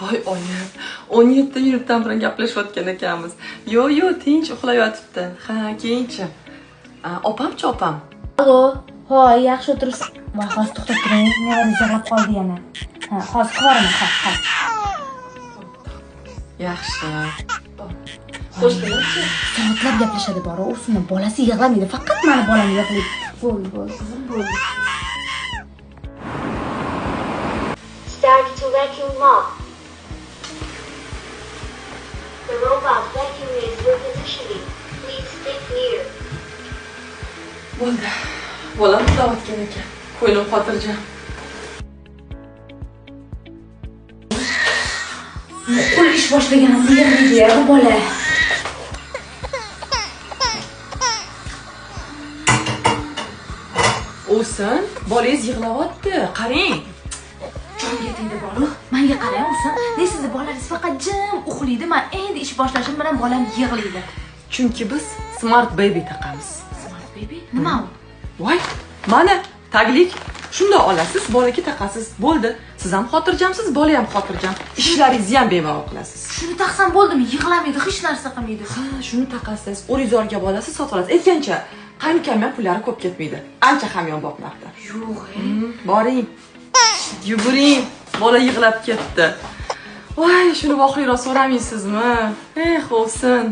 Voy oyim, 17 minutdan bilan gaplashayotgan ekanmiz. Yo'q, yo'q, tinch uxlayotibdi. Ha, keyinchi. Opamchi, opam? Alo, hoy, yaxshi o'tiribsiz. Voy, hozir to'xtab turing, nevaram yig'lab qoldi yana. Ha, hozir qilaman, ha, ha. Yaxshi. Qo'shnilarchi? Soatlab gaplashadi bor, usini bolasi yig'lamaydi, faqat meni bolam yig'laydi. Bo'ldi, bo'ldi, qizim, bo'ldi. Start to vacuum mop. The robot vacuum is repositioning. Please stay clear. Bo'ldi. Bolam uxlayotgan ekan. Ko'nglim xotirjam. Nuqul ish boshlaganimda yig'laydi bu bola. O'sin, bolangiz yig'layapti. Qarang. Jonga tegdi bola. Menga qarang, o'sin. Ne sizni bolangiz faqat jim uxlaydi. Men endi ish boshlashim bilan bolam yig'laydi. Chunki biz Smart Baby taqamiz. Smart Baby? Nima u? Voy, mana taglik. Shunda olasiz, bolaga taqasiz. Bo'ldi. Siz ham xotirjamsiz, bola ham xotirjam. Ishlaringizni ham bemalol qilasiz. Shuni taqsam bo'ldimi? Yig'lamaydi, hech narsa qilmaydi. Ha, shuni taqasiz, o'rizorga bolasiz, sotib olasiz. Aytgancha, qaynokamam ham pullari ko'p ketmaydi. Ancha hamyonbop narxda. Yo'q, Boring. Yuguring. Bola yig'lab ketdi. Voy, shuni voqeliroq so'ramaysizmi? Eh, o'sin.